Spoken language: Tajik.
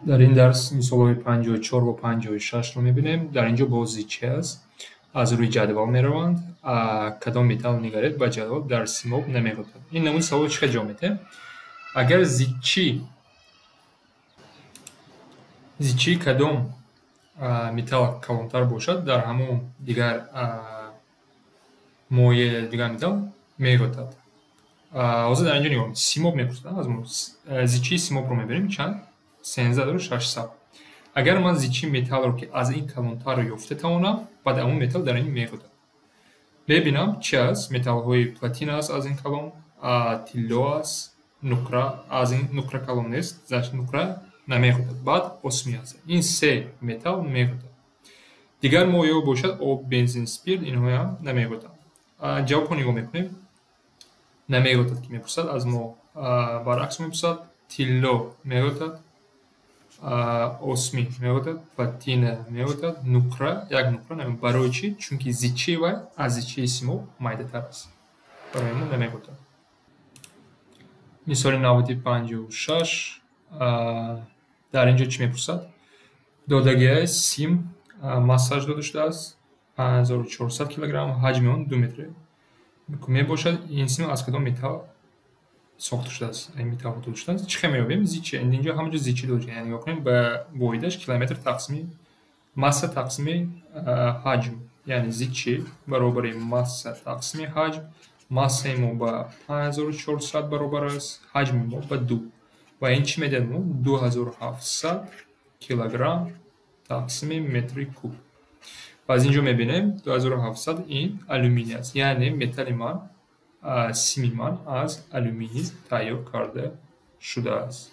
Дар ин дарс мисолҳои 54 ва 56-ро мебинем. Дар ин ҷо боз зичӣ аст. Аз рӯи ҷадвал мераванд. Кадом металл нигаред, ба ҷадвал дар симоб намеғӯтад. Ин намуди савол чӣ хел ҷавоб медиҳем? Агар зичии кадом металл калонтар бошад, дар ҳамон дигар моеъ, дигар металл меғӯтад. Ҳозир дар ин ҷо нигоҳ кунед. Симоб мепурсад аз мо. Зичии симобро мебинем чанд? 13,600. Агар ман зичии металлро, ки аз ин калонтарро ёфта тавонам, баъд ҳамон металл дар ин меғӯтад. Мебинам, чи аст? Металлҳои платина аст аз ин калон, тилло аст, нуқра, аз ин нуқра калон нест, значит, нуқра намеғӯтад. Баъд осмий аст. Ин се металл меғӯтад. Дигар моеъҳо бошад, об, бензин, спирт, инҳоям намеғӯтанд. Ҷавобҳо нигоҳ мекунем. Намеғӯтад, ки мепурсад аз мо, баръакс мепурсад. Тилло меғӯтад, осмий меғӯтад, платина меғӯтад, нуқра, як нуқра намеғӯтад. Барои чӣ? Чунки зичии вай аз зичии симоб майдатар аст. Барои мо намеғӯтад. Мисоли навбати 56. Дар ин ҷо чӣ мепурсад? Додагиаи сим массаш дода шудааст 5400 килограмм, ҳаҷми он 2 метр мебошад. Ин сим аз кадом металл сохта шудааст? Ин металл дода шудааст. Чӣ хел меёбем? Зичи. Ин ҷо ҳама ҷо зичӣ дода шудааст. Яъне нигоҳ кунем, ба воҳидаш километр тақсими масса тақсими ҳаҷм. Яъне зичӣ баробари масса тақсими ҳаҷм. Массаи мо ба 5400 баробар аст, ҳаҷми мо ба 2. Ва ин чӣ медиҳад мо? 2700 килограмм тақсими метри куб. Ва аз ин ҷо мебинем, 2700 ин алюминий аст. Яъне металли ман, сими ман аз алюминий тайёр карда шудааст.